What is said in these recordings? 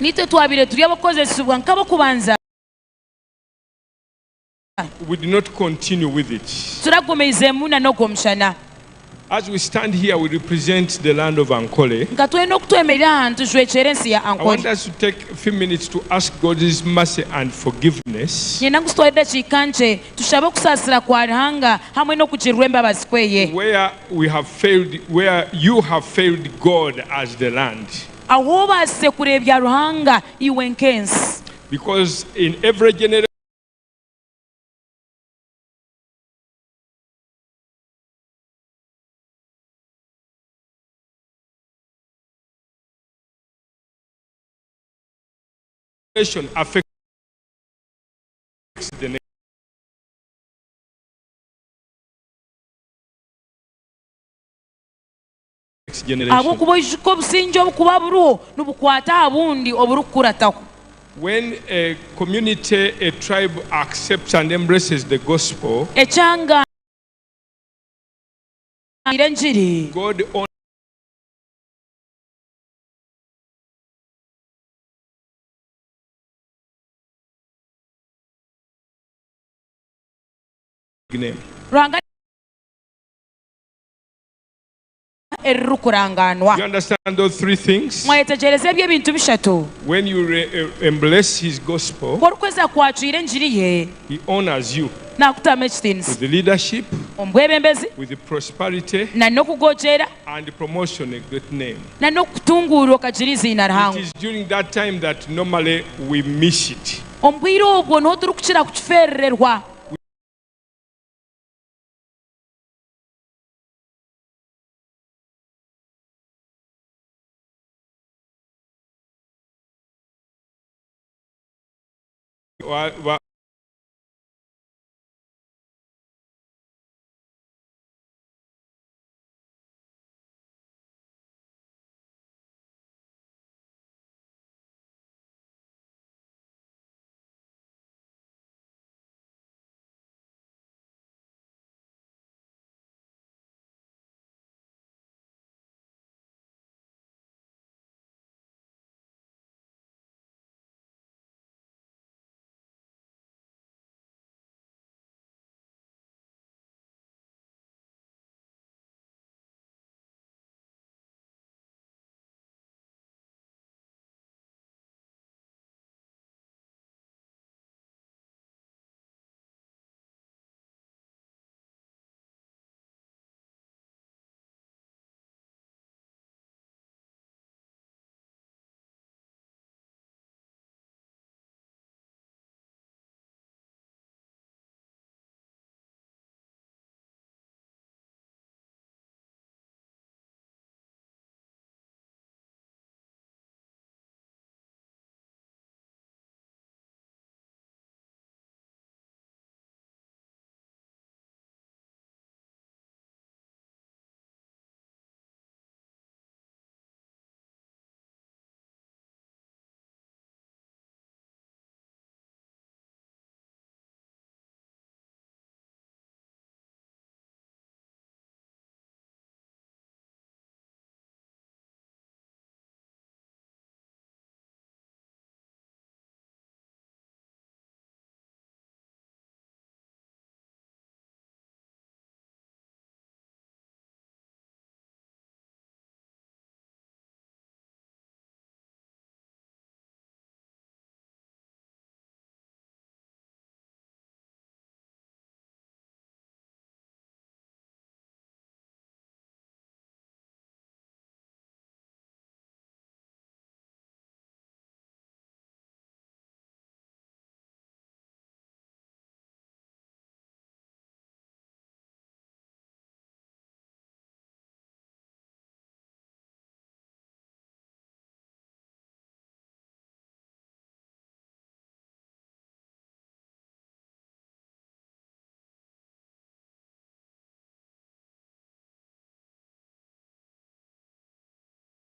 Naitwe twabaire turi ab'okukozesibwa nk'ab'okubanza. We did not continue with it. Turagumiizemu na n'ogwo mushana. As we stand here, we represent the land of Ankole. Nka twena oku twemereire aha nitujwekyera ensi ya I want Ankole. us to take a few minutes to ask God's mercy and forgiveness. Niinyenda ngu tutware edakiika nkye tushabe okusaasira kwa Ruhanga hamwe n'okugirirwa embabazi kweye. Where we have failed, where you have failed God as the land. Ahu obaasise kureebya Ruhanga iwe nk'ensi. Because in every generation. Affects the next generation. Ahabw'okuba oijuka obusingye obukuba buriho nibukwata aha bundi oburikukurataho. When a community, a tribe accepts and embraces the gospel, Ekyanga engiri. God name. Ruhanga eririkurangaanwa. You understand those three things? Mwayetegyereza ebyo ebintu bishatu? When you embrace his gospel, Ku orikweza kwakiira engiri ye, he honors you naakutamu ekitiinisa with the leadership, omu bwebembezi with the prosperity, na n'okugogyeera and promotion, a great name. na n'okukutunguura okagira eiziina It rihango. is during that time that normally we miss it. Omu bwire obwo niho turikukira kukifeerererwa. Wa, wa,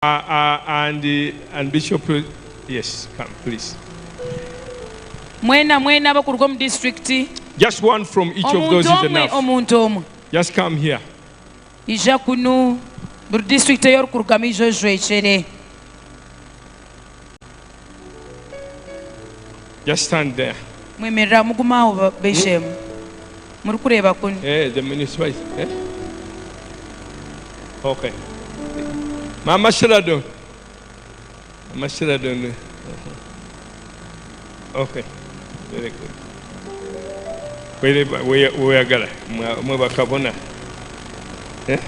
Uh, uh, and, uh, and Bishop, yes, come, please. Mwena mwena abakuruga omu disiturikiti. Just one from each of those Omuntu is omwe enough. omuntu omwe. Just come here. Ija kunu buri disiturikiti ei orikurugamu ija ojwekyere. Just stand there. Mwemerere aho mugume aho b'eishe-emwe murikureeba kunu. Eh, the municipality. Eh? Okay. Mama Sheradon. Mama Sheradon. Okay. Very good. Weyagala mwe bakabona. Eh?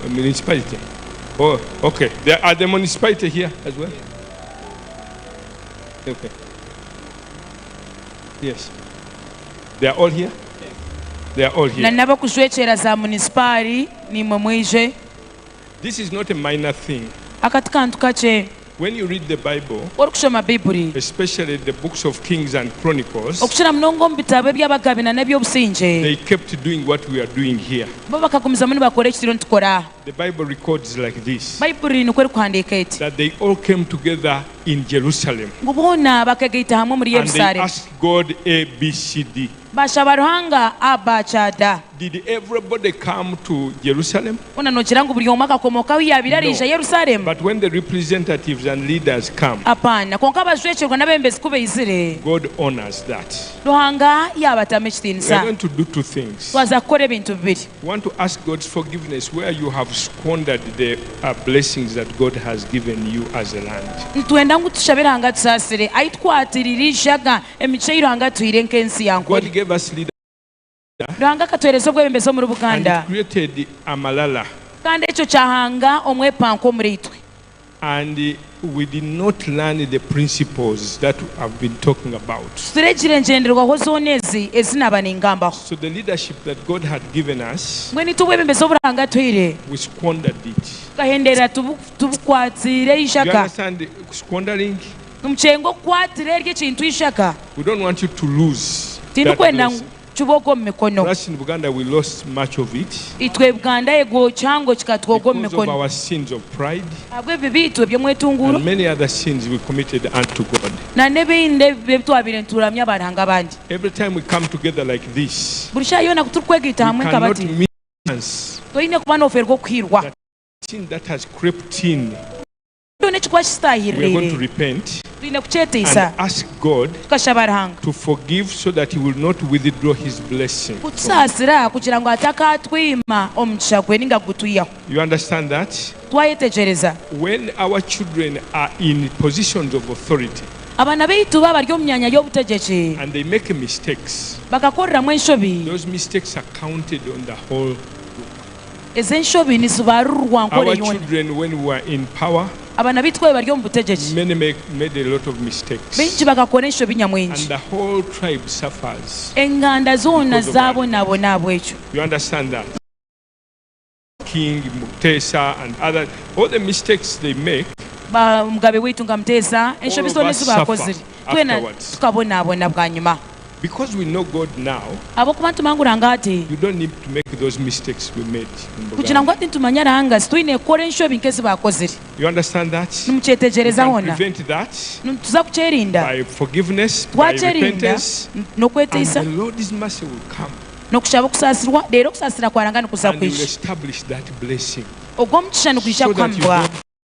Municipality. Oh, okay. There are the municipality here as well. Okay. Yes. They are all here? They are all Na here. n'abakujwekyera za munisipaari naimwe mwije. This is not a minor thing. Aka ti kantu kakye. When you read the Bible, Ku orikushoma Baiburi, especially the books of Kings and Chronicles, okukira munonga omu bitabo eby'Abagabe na n'eby'obusingye, they kept doing what we are doing here. bo bakagumizamu nibakora eki turiyo nitukora. The Bible records like this, Baiburi nikwo erikuhandiika eti, that they all came together in Jerusalem. Ngu boona bakegaita hamwe omuri And they Yerusaalemu. asked God A, B, C, D. Baashaba Ruhanga A, B, C, D. Did everybody come to Jerusalem? Hoona noogira ngu buri omwe akakomooka ahu yaabaire araija No. Yerusaalemu? But when the representatives and leaders come, Apaana. Kwonka abajwekyerwa n'abeebembezi ku baizire, God honors that. Ruhanga yaabatamu We are ekitiinisa. going to do two things. Twaza kukora ebintu bibiri. We want to ask God's forgiveness where you have squandered the blessings that God has given you as a land. Nitwenda ngu tushabe Ruhanga atusaasire ahu twatirire eishaga emigisha ei Ruhanga atuhaire nk'ensi ya God Nkore. gave us leaders. Ruhanga akatuheereza obwebembezi omuri And Buganda. it created amalala. Kandi ekyo kyahanga omwepanko omuri itwe. And we did not learn the principles that I've been talking about. Titureegire ngyenderwaho zoona ezi ezi naaba ningambaho. So the leadership that God had given us, Mbwenu itwe obwebembezi obu Ruhanga atuhaire, we squandered it. tukahenderera tubukwatiire Do you eishaka. understand squandering? Nimukyenga okukwatira eryo ekintu eishaka. We don't want you to lose that Tindikwenda ngu blessing. kiboogwe omu mikono. For us in Buganda, we lost much of it. Itwe Buganda ego kihango kikatwoga omu Because of mikono. our sins of pride Ahabw'ebibi byaitu eby'omwetunguuro. and many other sins we committed unto God. Na n'ebindi ebibi ebi twabaire nituramya baaruhanga abandi. Every time we come together like this, Buri shaaha yoona ku turikwegaita we hamwe nka cannot bati, miss chance. toine kuba noofeerwa okuhiirwa. That sin that has crept in, Kyona ekikuba we are going to kitahiririire, repent twine kukyeteisa and ask God tukashaba Ruhanga to forgive so that he will not withdraw his blessing. kutusaasira kugira ngu atakatwima omugisha gwe ninga kugutwihaho. You understand that? Twayetegyereza. When our children are in positions of authority Abaana baitu baaba bari omu myanya y'obutegyeki and they make mistakes, bakakoreramu enshobi, those mistakes are counted on the whole group. Ezi enshobi nizibarurirwa nkore Our yoona. children, when we were in power, Abaana baitu ku baabaire bari omu butegyeki, many made a lot of mistakes. baingi bakakora enshobi nyamwingi. And the whole tribe suffers. Enganda zoona Because of that. zaabonabona ahabw'ekyo. You understand that? King Mutesa and others, all the mistakes they make, Ba Mugabe waitu nka Mutesa, enshobi all of zoona us ezi baakozire, suffer twena afterwards. tukabonabona bwanyima. Because we know God now, Ahabw'okuba nitumanya ngu Ruhanga ati, you don't need to make those mistakes we made in Kugira Buganda. ngu hati nitumanya Ruhanga, titwine kukora enshobi nk'ezi baakozire. You understand that? Nimukyetegyereza We can hoona? prevent that Nituza kukyerinda. by forgiveness, by Twakyerinda repentance, n'okweteisa. and the Lord's mercy will come. N'okushaba okusaasirwa, reero okusaasira kwa Ruhanga nikuza And he will kwija. establish that blessing. Ogwo omugisha nigwija So that you kuhamibwa.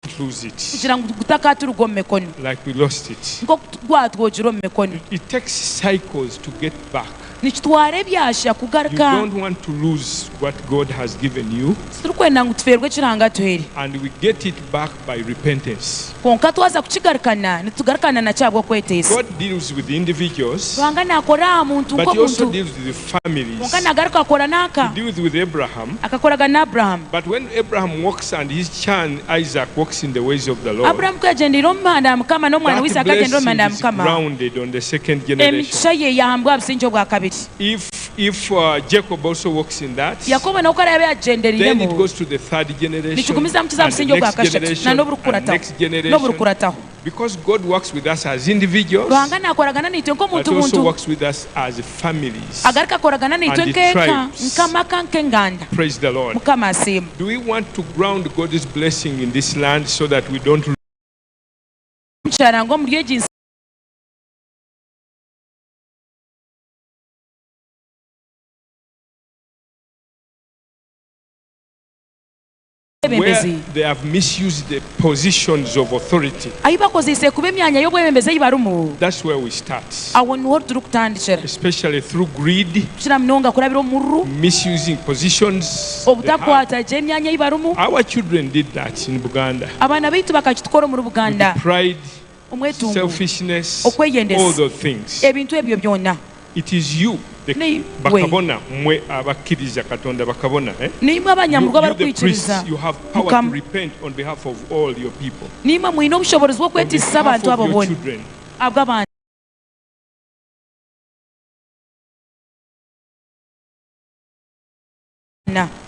don't lose it. Kugira ngu gutakaturuga omu mikono. Like we lost it. Nk'oku gwatwogira omu mikono. It takes cycles to get back. Nikitwara ebyasha kugaruka. You don't want to lose what God has given you. Titurikwenda ngu tufeerwe eki Ruhanga atuhaire. And we get it back by repentance. Kwonka twaza kukigarukana, nitugarukana nakyo ahabw'okweteisa. God deals with individuals, Ruhanga naakora aha muntu but he also nk'omuntu. deals with the families. Kwonka naagaruka akora n'aka. He deals with Abraham. Akakoragana na Abrahamu. But when Abraham walks and his son Isaac walks in the ways of the Lord, Abrahamu ku yagyendeire omu mihanda ya Mukama n'omwana we that Isaaka agyendera omu blessing mihanda ya is Mukama, grounded on the second generation. emigisha ye yaahambwa aha busingye obwa kabiri. If Jacob also walks in that, Yakobo nawe ku araabe then it yagyendereiremu, goes to the third generation, nikigumizamu kiza aha and the busingye obwa next kashatu, na generation, and n'oburikukurataho, next generation. n'oburikukurataho. Because God works with us as individuals, Ruhanga naakoragana naitwe nk'omuntu but also buntu. works with us as families. Agaruka akoragana naitwe And the nk'eka, tribes. nk'amaka, nk'enganda. Praise the Lord. Mukama asiimwe. Do we want to ground God's blessing in this land so that we don't lose? Omukyara omuri egi nsi bwebembezi they have misused the positions of authority. Ahu bakozeise kubi emyanya y'obwebembezi ei barimu. That's where we start. Aho niho turikutandikira. Especially through greed. Kukira munonga kurabira omu mururu. Misusing positions they have. Obutakwata gye emyanya ei barimu. Our children did that in Buganda. Abaana baitu bakakitukora omuri Buganda. With pride, Omwetungo, selfishness, all okweyendeza, those things. ebintu ebyo byona. It is you, the Niiwe. bakabona, mwe abakkiriza Katonda bakabona, eh? Niimwe You, abanyamurwa you the abarikwikiriza priests, you have power to Mukama. repent on behalf of all your people. Niimwe mwine obushoboorozi On bw'okwetiisisa behalf abantu of abo your boona children. ahabw'abaana.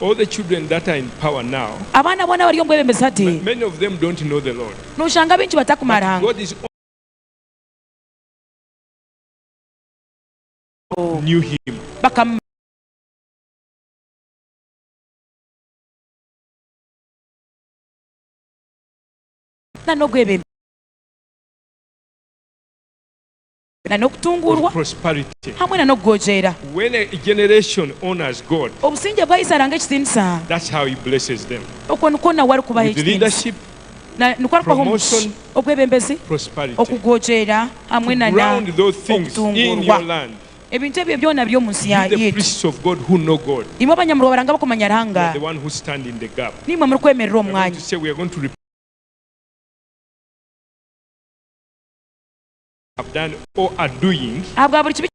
All the children that are in power now, Abaana boona abari omu bwebembezi hati, many of them don't know the Lord. noshanga abaingi batakumanya But Ruhanga. God is knew him. Bakamumanya. N'ogwebembera n'okutunguurwa Of prosperity. hamwe na n'okugogyeera. When a generation honors God, Obusingye bwahisa Ruhanga ekitiinisa, that's how he blesses them. okwo nikwo nawe arikubaha With ekitiinisa. leadership, Na- Nikwo arikubaha omugisha, promotion, obwebembezi, prosperity. okugogyeera hamwe na na Ground those things in okutunguurwa. your land. Ebintu ebyo byona biri omu nsi ya You the yaitu. priests of God who know God. Imwe abanyamurwa ba Ruhanga abarikumanya You Ruhanga, are the one who stand in the gap. niimwe murikwemerera omu We are going mwanya. to say we are going to have done or are doing. Ahabwa buri kibi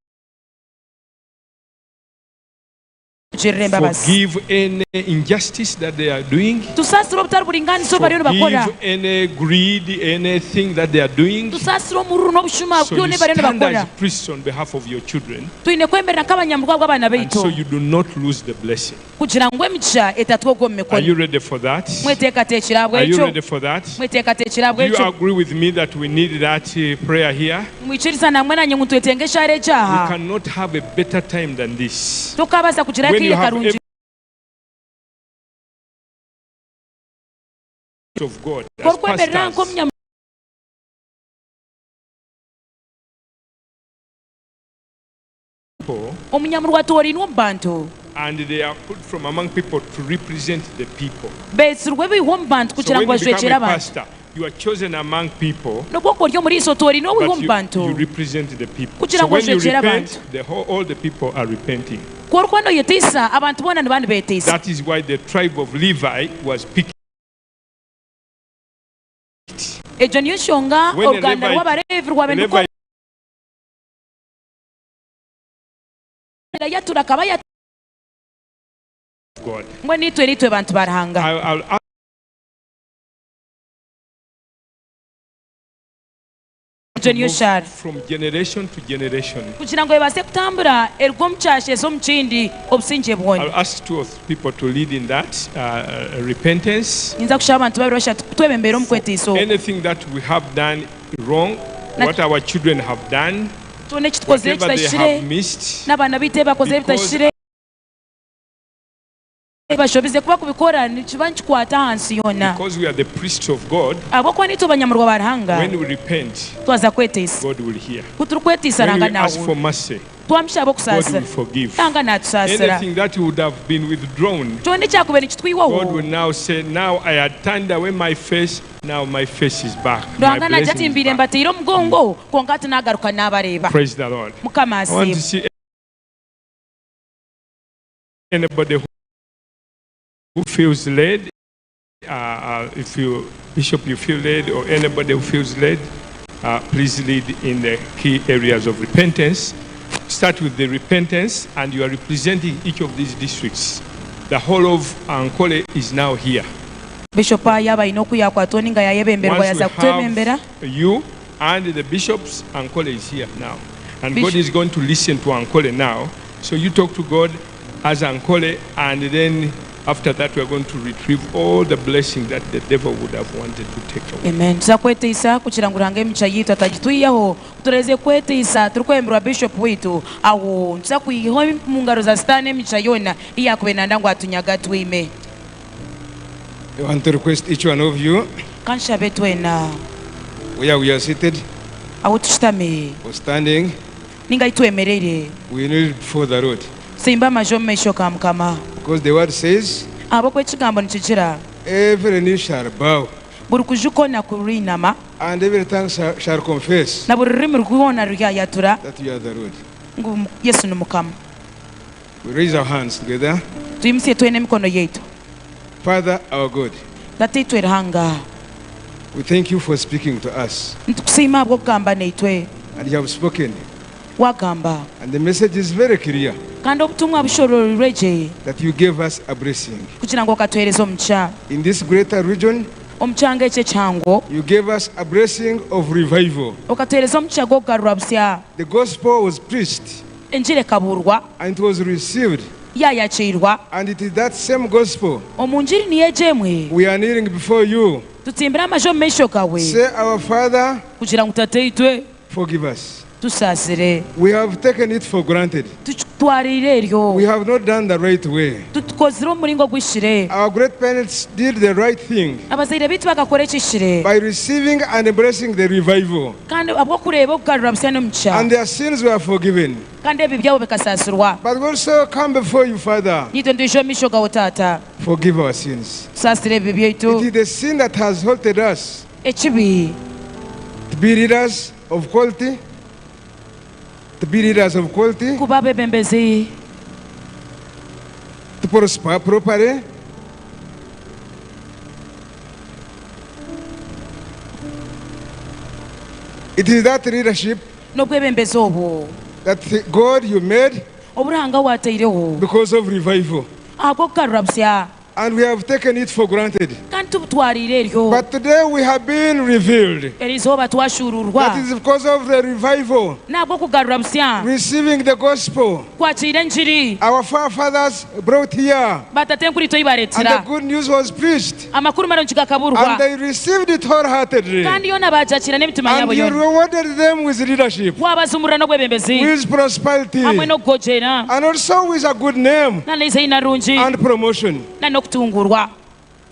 Tugirire embabazi. Forgive any injustice that they are doing. Tusaasire obutari buringaanisa obu bariyo nibakora. Forgive any greed, anything that they are doing. Tusaasire omururu n'obushuma So byona you ebi bariyo stand nibakora. as priests on behalf of your children. Twine kwemerera nk'abanyamurwa bw'abaana And baitu so you do not lose the blessing. kugira ngu emigisha etatwogwa omu Are mikono. you ready for that? Mweteekateekire Are you ahabw'ekyo? ready for that? Mweteekateekire Do you ahabw'ekyo? agree with me that we need that prayer here? Nimwikiriza namwe nanye ngu nitwetenga eshaara egi We aha? cannot have a better time than this. Tokaabaasa kugira When you akaire have karungi of God as Orikwemerera pastors. nk'omunyamurwa People, Omunyamurwa atoorainwe omu bantu. And they are put from among people to represent the people. Beetsirwe baihwa omu bantu So kugira when ngu you become bajwekyere a abantu. pastor, you are chosen among people, N'obu okuba ori omuriisa otoorainwe owiha but omu you, bantu. you represent the people. Kugira So ngu when you ojwekyere repent, abantu. the whole, all the people are repenting. Ku orikuba nooyeteisa, abantu boona nibaba nibeeteisa. That is why the tribe of Levi was picked. Egyo niyo nshonga When a oruganda Levite, rw'Abaleevi a rwabaire Levite yatura akaba yatura. God. Mbwenu itwe nitwe bantu ba Ruhanga. I'll ask Egyo niyo move shaara. from generation to generation. Kugira ngu ebaase kutambura eruge omu kyasha eze omu kindi obusingye bwona. I'll ask two or three people to lead in that repentance. Ninza kushaba abantu babiri bashatu kutwebembera omu kweteisa oku. Anything that we have done wrong, Na- what our children have done, Kyona eki tukozire whatever they ekitahikire, have missed, n'abaana baitu ebi bakozire because ebitahikire, bashobize kuba kubikora nikiba nikikwata aha nsi yoona. because we are the priests of God, Ahabw'okuba naitwe abanyamurwa ba Ruhanga, when we repent, twaza kweteisa. God will hear. Ku turikweteisa When Ruhanga we ask for naahurira. mercy, Twamushaba God okusaasira, will forgive. Ruhanga naatusaasira. Anything that would have been withdrawn, Kyona ekyakubaire nikitwihaho, God will now say, Now I had turned away my face, now my face is back. My Ruhanga naagira ati, blessing is Mbaire back. mbateire omugongo, kwonka hati naagaruka naabareeba. Praise the Lord. Mukama I want asiimwe. to see anybody who feels led. If you, Bishop, you feel led, or anybody who feels led, please lead in the key areas of repentance. Start with the repentance, and you are representing each of these districts. The whole of Ankole is now here. Bishop yaaba aine oku yaakwatwa ninga yaayebemberwa Once we yaaza kutwebembera. have you and the bishops, Ankole is here now. And God Bishop. is going to listen to Ankole now. So you talk to God as Ankole, and then after that we are going to retrieve all the blessing that the devil would have wanted to take away. Amen. Tuza kweteisa kugira ngu Ruhanga emigisha yaitu atagitwihaho. Ku turaheze kweteisa turikwebemberwa Bishop waitu, aho nituza kwiha omu ngaro za Sitaane emigisha yoona ei yaakubaire nayenda ngu atunyaga atwime. I want to request each one of you, Ka nshabe twena where we are seated ahu tushutami or standing, ninga ahu twemereire, we kneel before the Lord. Tsimbe amaju omu maisho ga Mukama. Because the word says, Ahabw'okuba ekigambo nikigira. Every knee shall bow. Buri kuju kwona kuriinama. And every tongue shall confess. Na buri rurimi rwona ruryayatura. That you are the Lord. Ngu Yesu ni Mukama. We raise our hands together. Twimutsye twena emikono yaitu. Father our God. Tataitwe Ruhanga. We thank you for speaking to us. Nitukusiima ahabw'okugamba naitwe. And you have spoken. Wagamba. And the message is very clear. Kandi obutumwa bushororirwe gye. That you gave us a blessing. Kugira ngu okatuheereza omugisha. In this greater region. Omu kyanga eki ekihango. You gave us a blessing of revival. Okatuheereza omugisha gw'okugarurwa busya. The gospel was preached. Engiri ekabuurwa. And it was received. Yaayakiirwa. And it is that same gospel. Omu ngiri niyo egyo emwe. We are kneeling before you. Tutsimbire amaju omu maisho gaawe. Say our father. Kugira ngu Tataitwe. Forgive us. Tusaasire. We have taken it for granted. Tukitwariire eryo. We have not done the right way. Titukozire omu muringo oguhikire. Our great parents did the right thing. Abazaire baitu bakakora ekihikire. By receiving and embracing the revival. Kandi ahabw'okureeba okugarura busya n'omugisha. And their sins were forgiven. Kandi ebibi byabo bikasaasirwa. But we also come before you, Father. Naitwe nitwija omu maisho gaawe, Taata. Forgive our sins. Tusaasire ebibi byaitu. It is the sin that has halted us. Ekibi. To be leaders of quality, to be leaders of quality. Kuba abebembezi. To prosper properly. It is that leadership N'obwebembezi obwo. that God you made Obu Ruhanga waataireho. because of revival. Ahabw'okugarura busya. And we have taken it for granted. Kandi tubutwariire eryo. But today we have been revealed. Eri izooba twashuuruurwa. That is because of the revival. N'ahabw'okugarura busya. Receiving the gospel. Kwakiira engiri. Our forefathers brought here. Baatatenkuriitwe ei baareetera. And the good news was preached. Amakuru marungi gakabuurwa. And they received it wholeheartedly. Kandi yoona baagyakiira n'emitima yaabo And you yoona. rewarded them with leadership. Waabazumurira n'obwebembezi. With prosperity. Hamwe n'okugogyeera. And also with a good name. Na n'eiziina rungi. And promotion. Na n'okutunguurwa.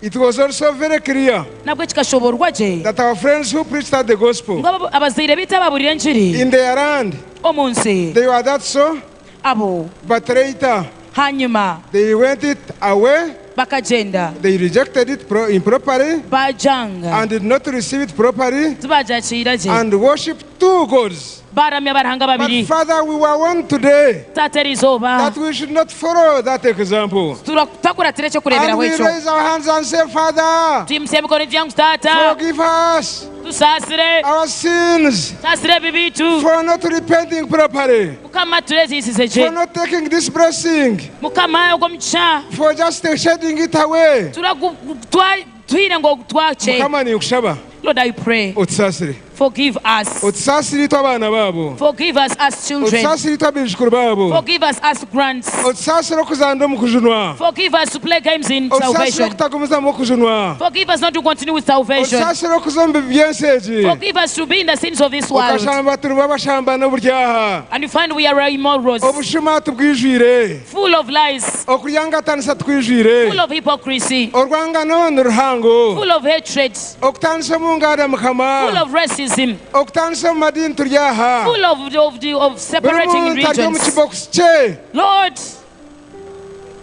It was also very clear. Nabwo kikashoboororwa gye. That our friends who preached at the gospel. Ngu abazaire baitu ababuurire engiri. In their land. Omu nsi. They were that so. Abo. But later. Hanyima. They went it away. Bakagyenda. They rejected it improperly. Baagyanga. And did not receive it properly. Tibaagyakira gye. And worshiped two gods. Baaramya baruhanga babiri. But Father, we were warned today. Taata eri izooba. That we should not follow that example. Tutakuratira eky'okureeberaho And we ekyo. raise our hands and say, Father. Twimutsya emikono tugira ngu Taata. Forgive us. Tusaasire. Our sins. Tusaasire ebibi byaitu. For not repenting properly. Mukama tureziisize gye. For not taking this blessing. Mukama ogwo omugisha. For just shedding it away. Twire ngu ogutwakye. Mukama ninkushaba. Lord, I pray. Otusaasire. Forgive us. Otusaasire itwe abaana baabo. Forgive us as children. Otusaasire itwe abaijukuru baabo. Forgive us as grands. Otusaasire okuzaanira omu kujunwa. Forgive us to play games in Otusaasire salvation. okutagumizamu okujunwa. Forgive us not to continue with salvation. Otusaasire okuza omu bibi by'ensi egi. Forgive us to be in the sins of this world. Okashanga turi b'abashambani oburyaha. And you find we are immorals. Obushuma tubwijwire. Full of lies. Okuryangatanisa tukwijwire. Full of hypocrisy. Orwangano ni ruhango. Full of hatred. Okutaanisa omu nganda Mukama. Full of racism. Okutaanisa omu madiini turi aha. Full of, the, of Buri separating muntu ari omu regions. kibokisi kye. Lord,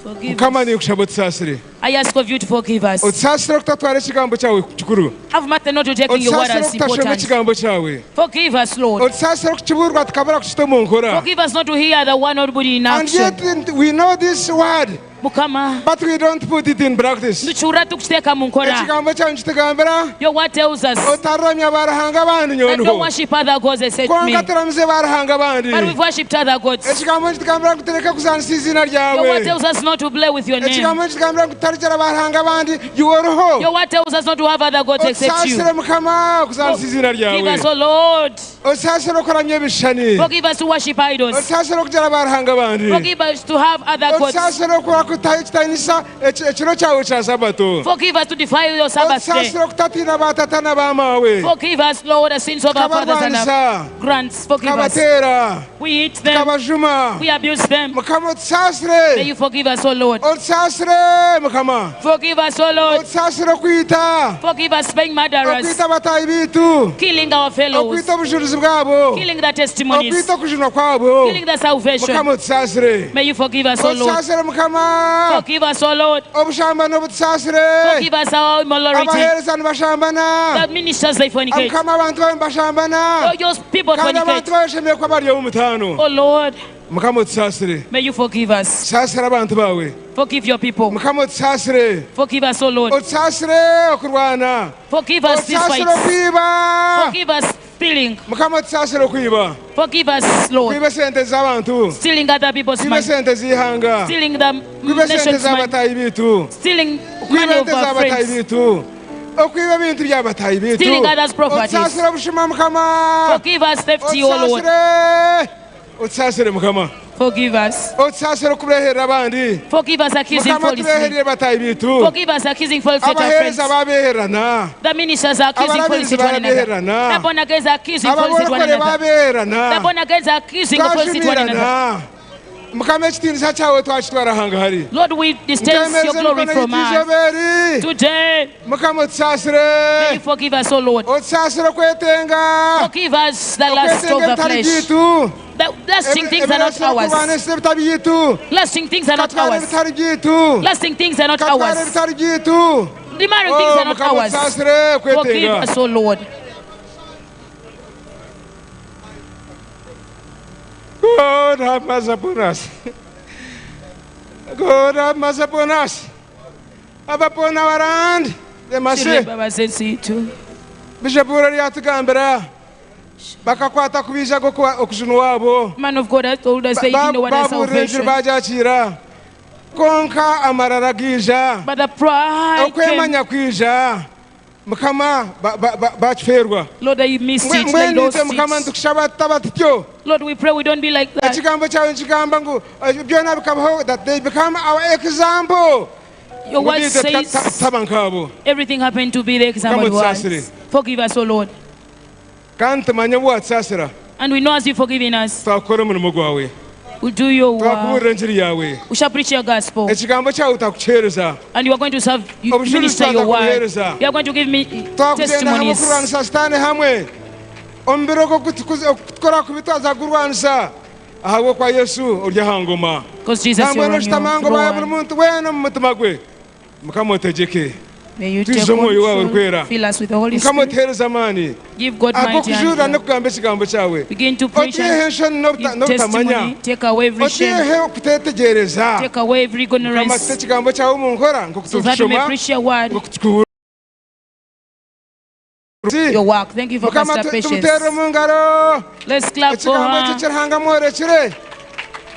forgive Mukama us. ninkushaba otusaasire. I ask of you to forgive us. Otusaasire okutatwara ekigambo kyawe kikuru. Have mercy not to taking your word Otusaasire as okutashoma important. ekigambo kyawe. Forgive us, Lord. Otusaasire okukibuurwa tukabura kukita omu nkora. Forgive us not to hear the one not put in And action. yet we know this word. Mukama. But we don't put it in practice. Nitukiwurira tukukiteeka mu nkora. Ekigambo kyawe nikitugambira. Your word tells us. Otariramya baaruhanga abandi That don't nyoniho. worship other gods except me. Kwonka turamize baaruhanga abandi. But we've worshipped other gods. Ekigambo nikitugambira ngu tureke kuzaanisa eiziina Your word ryawe. tells us not to play with your name. Ekigambo nikitugambira ngu tutarigira baaruhanga abandi iwe oriho. Your word tells us not to have other gods except you. Otusaasire Mukama okuzaanisa eiziina Give ryawe. us, O Lord. Otusaasire okuramya ebishushani. Forgive us to worship idols. Otusaasire okugira baaruhanga abandi. Forgive us to have other gods. Otusaasire okutaha ekitiinisa ekiro kyawe kya Sabato. Forgive us to defile your Sabbath day. Otusaasire okutatiina baatata na baamaawe. Forgive us, Lord, the sins of our fathers and our Tukabarwanisa. grands. Forgive us. Tukabateera. We hit them. Tukabajuma. We abuse them. Mukama otusaasire. May you forgive us, O Lord. Otusaasire Mukama. Forgive us, O Lord. Otusaasire okwita. Forgive us being murderers. Okwita bataahi baitu. Killing our fellows. Okwita obujurizi bwabo. Killing their testimonies. Okwita okujunwa kwabo. Killing their salvation. Mukama otusaasire. May you forgive us, O Lord. Otusaasire Mukama. Forgive us, O Lord. Obushambani obutusaasire. Forgive us our immorality. Abaheereza nibashambana. The ministers they fornicate. Mukama abantu bawe nibashambana. Oh, your people Kandi fornicate. abantu bawe bashemereire kuba bari ab'omutaano. Oh Lord, Mukama otusaasire. may you forgive us. Saasira abantu baawe. Forgive your people. Mukama otusaasire. Forgive us, O Lord. Otusaasire okurwana. Forgive us these Otusaasire fights. okwiba. Forgive us stealing. Mukama otusaasire okwiba. Forgive us, Lord. Kwiba esente z'abantu. Stealing other people's Kwiba money. esente z'eihanga. Stealing the Kwiba esente nation's money. z'abataahi baitu. Stealing Kwiba money of ente our z'abataahi friends. baitu. Okwiba ebintu by'abataahi baitu. Stealing others' properties. Otusaasire obushuma Mukama. Forgive us theft, O Lord. Otusaasire. Otusaasire Mukama. Forgive us. Otusaasire okureeherera abandi. Forgive us accusing Mukama falsely. tureeherere bataahi baitu. Forgive us accusing falsely to our friends. Abaheereza babeehererana. The ministers are accusing falsely Abarabirizi to one another. barabeehererana. The born agains are accusing falsely to one Ababorokore another. The babeehererana. born agains are accusing falsely to one another. Twashumirana. Mukama ekitiinisa kyawe twakitwara hangahari. Lord, we distance your Nkemereza glory emikono from yaitu us. izooba eri. Today, Mukama may you otusaasire. forgive us, O Lord. Otusaasire okwetenga. Forgive us the lust Okwetenga of the ebitari flesh. byaitu. The lusting things are not Ebirasire okurwana ours. ensi ebitari byaitu. Lusting things are not Katwara ours. ebitari byaitu. Lusting things are not Katwara ours. ebitari byaitu. Demanding things Oh, are not Mukama ours. otusaasire Forgive okwetenga. us, O Lord. God have mercy upon us. God have mercy upon us. Have upon our land the mercy. Baba sensitu. Bishop Urari yatugambira bakakwata kubiija okujunwa waabo. Man of God has told us they didn't know what is Babuurira enjiri salvation. bagyakiira kwonka amarara gaija But the pride came. okwemanya kwija Mukama bakifeerwa. Lord, they missed it. They Mbwenu lost itwe Mukama it. nitukushaba tutaba tutyo. Lord, we pray we don't be like that. Ekigambo kyawe nikigamba ngu byona bikabaho that they become our example. Your Ngu word itwe says tutaba nk'abo. everything happened to be the example Mukama to us. otusaasire. Forgive us, O Lord. Kandi tumanye obu watusaasira. And we know as you've forgiven us, Twakukora omurimo gwawe. we'll do your work. Twakubuurira engiri yaawe. We shall preach your gospel. Ekigambo kyawe twakukiheereza. And you are going to serve, you Obujulizi minister your word. twakubuheereza. You are going to give me Twakugyenda hamwe testimonies. okurwanisa Sitaane hamwe. Omu biro okutukora kubi twaza kugurwanisa. Ahabw'okwa Yesu ori aha ngoma. Because Jesus, you're Nambwenu on your oshutama aha ngoma ya buri throne. muntu weena omu mutima gwe. Mukama otegyeke. May you take Twijuze omwoyo waawe control. orikwera. Fill us with the Holy Mukama Spirit. otuheereze amaani. Give God mighty Ag'okujuurira hand. n'okugamba ekigambo kyawe. Begin to preach Otwiheho and enshoni give n'obutamanya. testimony. Take away every shame. Otwiheho okuteetegyereza. Take away every Mukama tute ignorance. ekigambo kyawe omu nkora nk'oku So that we may turikushoma, preach your word, nk'oku tukubuurira. your work. Thank you for Mukama Pastor Patience. tumuteere omu ngaro. Let's clap for Ekigambo eki her. eki Ruhanga amworekire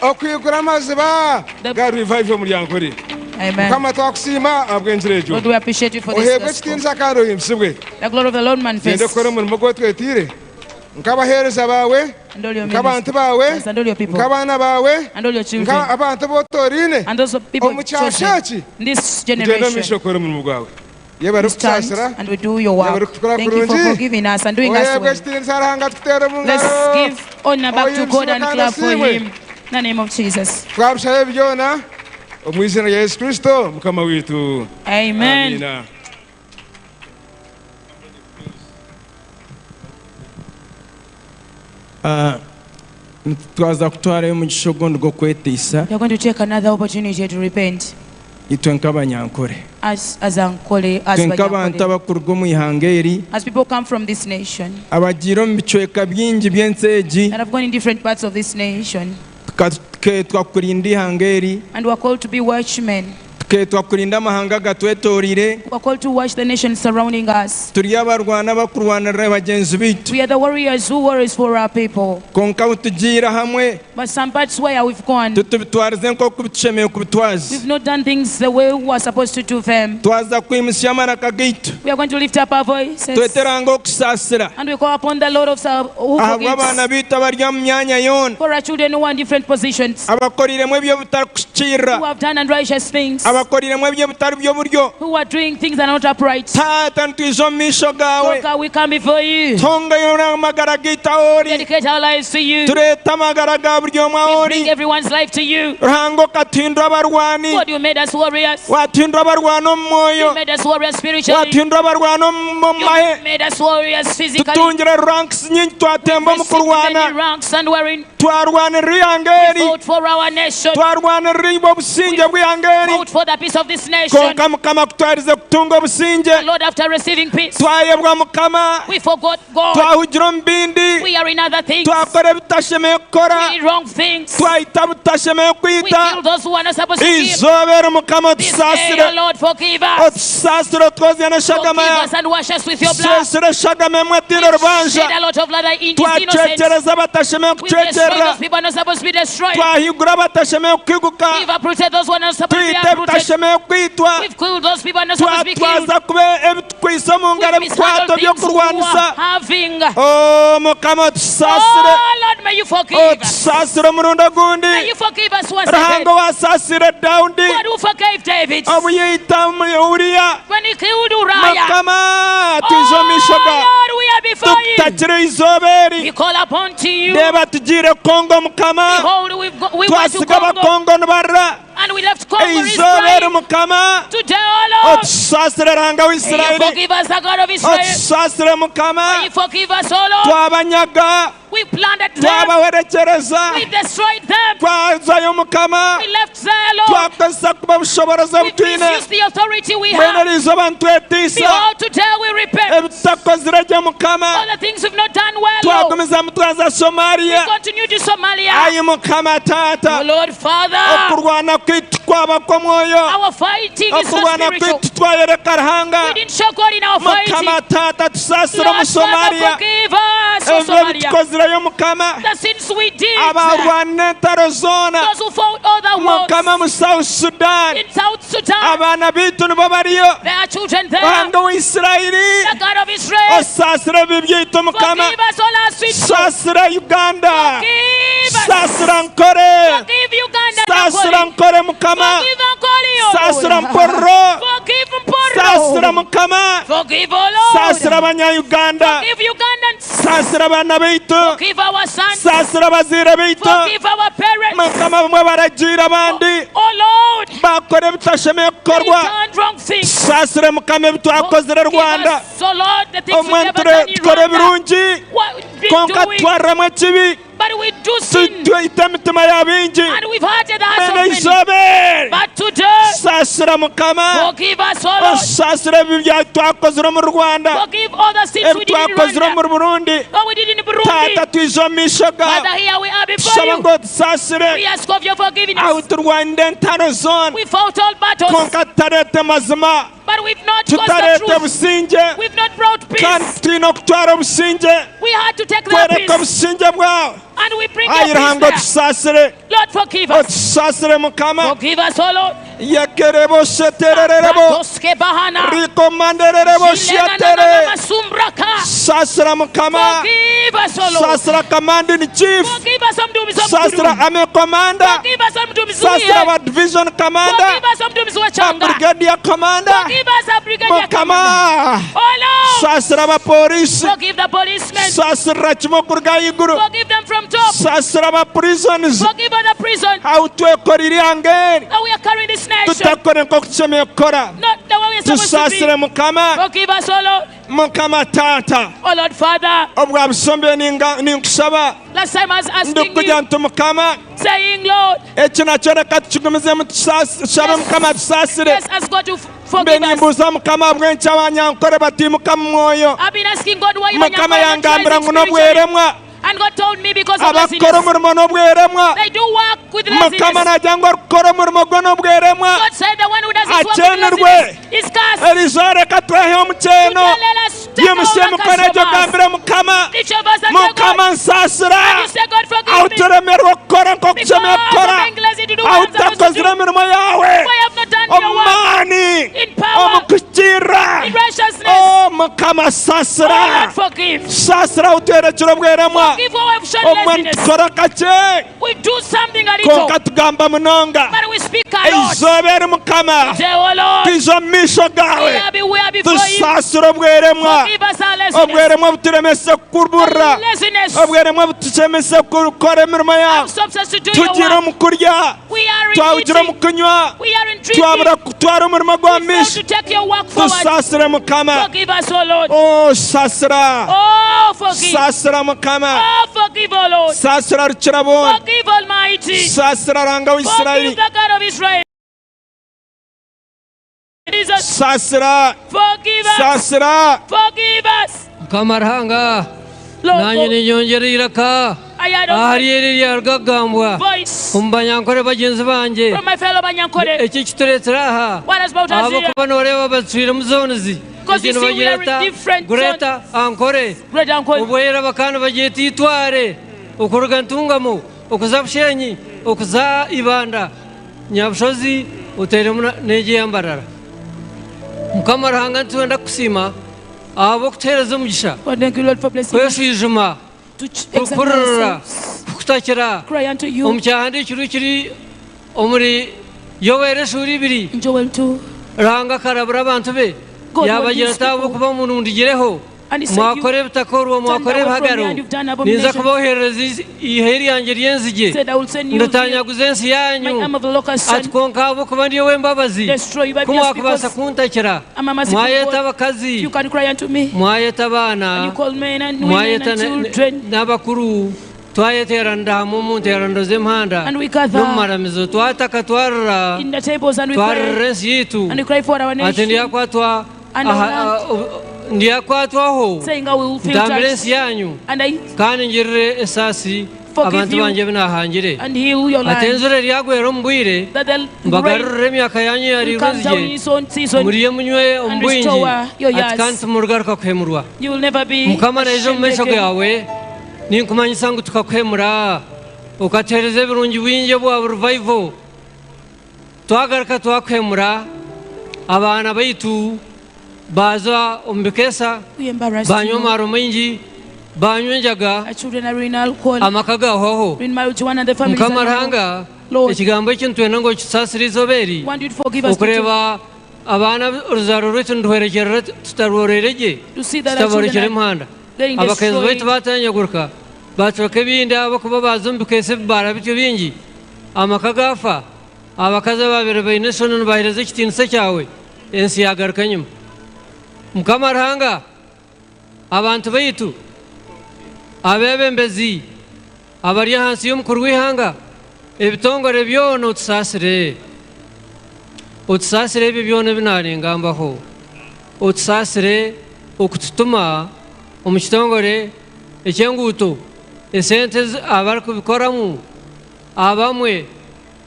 okwigura amaziba ga revive omuri Ankole. Amen. Mukama twakusiima ahabw'engira egyo. Lord, we appreciate you for this Oheebwe gospel. ekitiinisa kandi ohimbisibwe. The glory of the Lord Gyenda manifests. kukora omurimo ogu otwetiire nk'abaheereza baawe, And all your nk'abantu baawe, ministers, and all your people, nk'abaana baawe, and all your children, nk'abantu abu otoraine and those people omu kyasha chosen eki. in this Kugyenda omu generation. maisho kukora omurimo gwawe. Yebare We stand kutusaasira. and we do your Yebare work. kutukora Thank you for kurungi. forgiving us and doing us Oheebwe well. ekitiinisa Ruhanga tukuteere omu Let's ngaro. give honor back to God Ohimbisibwe and kandi clap for osiimwe. him. In the name of Jesus. Twabishaba ebi byona omu izina rya Yesu Kristo Mukama waitu. Amen. Amiina. Twaza kutwarayo omugisha ogundi gw'okweteisa. We are going to take another opportunity to repent. Itwe nk'Abanyankore. Us as Ankole, as Itwe nk'abantu Banyankole. abakuruga omu ihanga eri. As people come from this nation. Abagiire omu bicweka bingi by'ensi egi. That have gone in different parts of this nation. Tukeetwa kurinda eihanga eri. And we are called to be watchmen. Tukeetwa kurinda amahanga agatwetoreire. We are called to watch the nations surrounding us. Turi abarwani abakurwanirira bagyenzi baitu. We are the warriors who warries for our people. Kwonka ahu tugiire ahamwe, But some parts where we've gone, titubitwarize nk'oku bitushemereire kubitwaza. We've not done things the way we are supposed to do them. Twaza kwimutsya amaraka gaitu. We are going to lift up our voices. Twete Ruhanga okusaasira. And we call upon the Lord of who Ahabw'abaana forgives. baitu abari omu myanya yoona. For our children who are in different positions. Abakoreiremu eby'obutakuhikiirira. Who have done unrighteous things. Abakoriremu eby'ebitari by'oburyo. Who are doing things that are not upright. Taata, nitwija omu maisho gaawe. Lord, we come before you. Tungayo amagara gaitu ahu ori. Dedicate our lives to you. Tureete amagara ga buri omwe ahu We ori. bring everyone's life to you. Ruhanga okatuhindura abarwani. God, you made us warriors. Watuhindura abarwani omu mwoyo. You made us warriors spiritually. Watuhindura abarwani omu You mahe. made us warriors physically. Tutungire ranks nyingi twatemba omu Received kurwana. many ranks and we're in Twarwanirira eihanga eri. fought for our nation. Twarwanirira obusingye bw'eihanga eri. Fought for the peace of this nation. Kwonka Mukama ku twaherize kutunga obusingye, Lord, after receiving peace, twayebwa Mukama, we forgot God. twahugira omu bindi, We are in other things. twakora ebi tutashemereire kukora, We did wrong things. twaita abu tutashemereire We kwita. killed those who are not supposed to kill. Eizooba eri Mukama This day, otusaasire, O Lord, forgive us. otusaasire otwozye n'eshagama Forgive yaawe. us and wash us with your blood. Tuseesire eshagama emwe etaine rubanja. Shed a lot of blood that is innocent. Twacwekyereza abatashemereire We destroyed kucwekyerera. those people not supposed to be destroyed. Twahigura abatashemereire kuhiguka. We've uprooted those who are not supposed to be Twita uprooted. ebitashemereire kwitwa. We've killed those people not supposed to be killed. Twatwaza kuba ebitukwitse omu ngaro We've ebikwato mishandled things we were by'okurwanisa. having. Oh, Mukama otusaasire. Oh Lord, may you forgive us. Otusaasire omurundi ogundi. May you forgive us once again. Ruhanga owasaasire Daudi God who forgave David obu yaita Uriya. when he killed Uriah. Mukama twije omu maisho Oh gaawe. Lord, we are before you. Tukutakire eizooba eri. We call upon to you. Reeba tugiire Kongo Mukama. Behold, we've go, we went to Twasiga Congo Abakongo nibarira. and we left Congo is Eizooba eri crying. Mukama. Today, oh Lord, Otusaasire Ruhanga wa may you Isiraeli. forgive us, the God of Israel. Otusaasire Mukama. May you forgive us, oh Lord. Twabanyaga. We plundered them. Twabawerekyereza. We destroyed them. Twazayo Mukama. We left there, Lord. Twakozesa kuba obushoboorozi We obu twine. misused the authority we Mbwenu have. eri izooba nitwetiisa. Behold, today we repent. Ebi tutakozire gye Mukama. All the things we've not done well, Lord. Twagumizamu twaza Somalia. We continue to Somalia. Ai Mukama Taata. Oh Lord, Father, Okurwana kwaitu kwaba kw'omwoyo. our fighting is not Okurwana spiritual. kwaitu twayoreka Ruhanga. We didn't show God in our fighting. Mukama Taata tusaasire omu Lord, Father, Somalia. forgive us, O Ebibi Somalia. tukozireyo Mukama. The sins we did. Abarwana entaro zoona. Those who fought other wars Mukama mu South Sudan. in South Sudan. Abaana baitu nibo bariyo. There are children there. Ruhanga wa Isiraeli. The God of Israel. Osaasire ebibi byaitu Mukama. Forgive us all our sins. Saasira Uganda. Forgive us. Saasira Nkore. Forgive Uganda. Saasira Nkole. Nkore Mukama. Forgive Nkole, O Saasira Lord. Mpororo. Forgive Mpororo. Saasira Mukama. Forgive, O Lord. Saasira abanya-Uganda. Forgive Ugandans. Saasira abaana baitu. Forgive our sons. Saasira abazaire baitu. Forgive our parents. Mukama bamwe baragiire abandi. Oh Lord. Bakora ebitashemereire They kukorwa. done wrong things. Saasire Mukama ebi twakozire Forgive Rwanda. us, oh Lord, the things Omwe we've never done in tukora Rwanda. ebirungi What we've been kwonka doing, tutwariramu ekibi. but we do sin. Twita emitima ya baingi. And we've hurted the hearts of Mbwenu many. eizooba eri. But today, Saasira Mukama. forgive us, oh Lord. Osaasire ebibi bya twakozire omu Rwanda. Forgive all the sins Ebi we did in twakozire Rwanda. omu Burundi. What we did in Burundi. Taata twije omu maisho Father, gaawe. here we are before Tushaba you. ngu otusaasire. We ask of your forgiveness. Ahu turwanire entaro zoona. We fought all battles, Kwonka tutareete mazima. but we've not caused the Tutareete truth. obusingye. We've not brought peace. Kandi twine okutwara obusingye. We had to take their Kworeka peace, obusingye bwawe. and we bring Ayi your peace Ruhanga there. otusaasire. Lord, forgive us. Otusaasire Mukama. Forgive us, O Lord. Yekerebo shetererebo. Toske bahana. Rikomandererebo shetere. Masumbraka. Saasira Mukama. Forgive us, O Lord. Saasira commanding chief. Forgive us, Mdumizi wa Saasira Mkuru. army commander. Forgive us, Mdumizi Saasira wa wa division commander. Forgive us, Mdumizi wa Ba Changa. brigadier commander. Forgive us, our brigadier commander. Mukama. Oh Lord. Saasira abapolisi. Forgive the policemen. Saasira kimwe okuruga ahaiguru. Forgive them from top. Saasira aba prisons. Forgive all the prison Ahu twekorire ihanga eri. that we are carrying this nation. Tutakore nk'oku tushemereire kukora. Not the way we are supposed to Tusaasire be. Mukama. Forgive us, O Lord. Mukama Taata. Oh Lord, Father. Obwa busombe ninkushaba. Last time I was asking Ndikugira you, nti Mukama. saying, Lord, Eki nakyo reka tukigumizemu tushabe Mukama tusaasire. let's ask God to Mbe forgive us. nimbuuza Mukama ahabw'enki abanyankore batiimuka mu mwoyo. I've been asking God why you Mukama yangambira ngu n'obweremwa. And God told me because of Abakora laziness. omurimo n'obweremwa. They do work with Mukama laziness. nagira ngu orikukora omurimo gwe n'obweremwa. God said the one who does his work with Akyenirwe. laziness is cursed. Eriizooba reka twehe omukyeno. Today let us take Yimutsye all the emikono egyo customers. ogambire Mukama. Each of us and say, Mukama God, nsaasira. and you say, God, forgive Ahu me. turemerwa kukora nk'oku Because tushemereire kukora. of being lazy to do Ahu what I'm supposed to tutakozire do. emirimo yaawe. Why I have not done your Omu work maani. in power, Omu kuhikiirira. in righteousness. Oh, Mukama. Mukama Oh saasira. Lord, forgive. Saasira ahu twerekire obweremwa. Forgive where we've shown Obumwe laziness. nitukora kakye We do something a little, kwonka tugamba munonga. but we speak a lot. Eizooba eri Mukama, Say, oh Lord, twija omu maisho we gaawe. are, we are before you. Tusaasire obweremwa. Forgive us our laziness. Obweremwa buturemese kuburira. Laziness Obweremwa butushemese kukora emirimo yaawe. stops us to do your Tugiire work. omu kurya, We are in twahugira omu eating. kunywa, We are in twabura drinking. kutwara omurimo gwa We fail misho. to take your work forward. Tusaasire Mukama. Forgive us, oh Lord. Oh, saasira. Oh, forgive. Saasira Mukama. Oh, forgive, oh Lord. Saasira Rukiraboona. Forgive, Almighty. Saasira Ruhanga wa Forgive Isiraeli. the God of Israel. Jesus, Saasira. forgive us. Saasira. Forgive us. Mukama Ruhanga Lord, nanye ninyongyera eiraka I had a ahari eri eryaruga kugambwa voice omu banyankore bagyenzi bangye. from my fellow Banyankore. Eki ekitureetsire aha What has brought us here? ahabw'okuba nooreeba bacwiremu zones Because egi you see, we are in nibagyeta different Greater Ankore Great Uncle, obwera bakaba nibagyeta Itware okuruga Ntungamo okuza Bushenyi okuza Ibanda Nyabushozi oteiremu n'egi eya Mbarara. Mukama Ruhanga nitwenda kukusiima ahabw'okutuheereza omugisha God, thank you, Lord, for blessing us kweshwijuma, to examine kukurira, ourselves, kukutakira. cry unto you Omu kyahandiikirwe ekiri omuri Yoeli eshuura ibiri, in Joel 2. Ruhanga akarabura abantu be God warned yaabagira his ati, people. Ahabw'okuba munundigireho, And he said, mwakora You ebitakorwa, turned mwakora away from me ebihagaro, and you've done ninza abominations. kubooherereza eihe ryange ry'enzigye, Said, I will send you nditanyaguza ensi my yaanyu. arm of the locust Ati and kwonka ahabw'okuba ndi ow'embabazi, destroy you. But ku just mwakubaasa because kuntakira, I'm a merciful mwayeta God, abakazi, you can cry unto me. mwayeta And abaana, you call men and women mwayeta and children. n'abakuru, twayeteeranira hamwe omu nteerano z'emihanda And we gather n'omu maramizo, twataka twarira, in the tables and we twaririra cry. ensi yaitu. And we cry for our Ati nation, ndyakwatwa And our aha- land. ndyakwatwaho saying, I will feel ntambire touched ensi yanyu and I kandi ngirire esaasi Forgive abantu you. bangye ebi naahangire. and heal your Ati land. enjura eryagwera omu bwire, That the rain mbagarurire emyaka yanyu will eyariirwe come down in enzigye, its own season. murye munywe omu and bwingi, restore your ati years. kandi timurigaruka kuhemurwa. You will never be Mukama naija omu ashamed maisho again. gaawe, ninkumanyisa ngu tukakuhemura, okatuheereza ebirungi bingi obwa revival. Twagaruka twakuhemura, abaana baitu baaza omu bikeesa, We embarrassed baanywa you. amaarwa maingi, baanywa enjaga, Our children are in alcohol, amaka gaahwaho. in marijuana, and the families Mukama are no more. Ruhanga, Lord. ekigambo eki nitwenda ngu okitusaasire eizooba eri, Want you to forgive us today. okureeba abaana oruzaaro rwaitu niruhwerekyerera tutarworeire gye, To see that our tutaborekire children are emihanda. getting Abakenzi baitu destroyed. baatanyagurika, baaturuka ebindi ahabw'okuba baaza omu bikeesa ebibaara bityo bingi, amaka gaafa. Abakazi abaabaire baine enshoni nibaheereza ekitiinisa kyawe, ensi yaagaruka enyima. Mukama Ruhanga, abantu baitu, abeebembezi abari ahansi y'omukuru w'eihanga, ebitongore byona otusaasire. Otusaasire ebyo byona ebi naaringambaho. Otusaasire okututuma omu kitongore eky'enguuto, esente ezi abarikubikoramu abamwe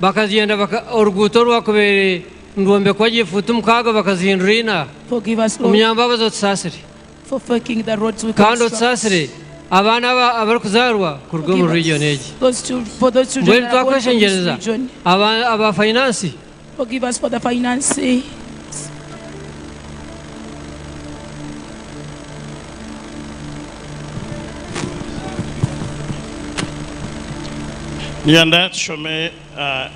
Bakagyenda baka, oruguuto orwakubaire nirwombekwa gye fuuti mukaaga bakazihindura ina. Forgive us, Lord, Omunyambabazi otusaasire. for faking the roads we Kandi construct. otusaasire abaana aba abarikuzaarwa kuruga omu Forgive region us egi. those chil- for those children Mbwenu that are born from this twakweshengyereza region. aba, aba finance Forgive us for the finance. Niinyenda tushome,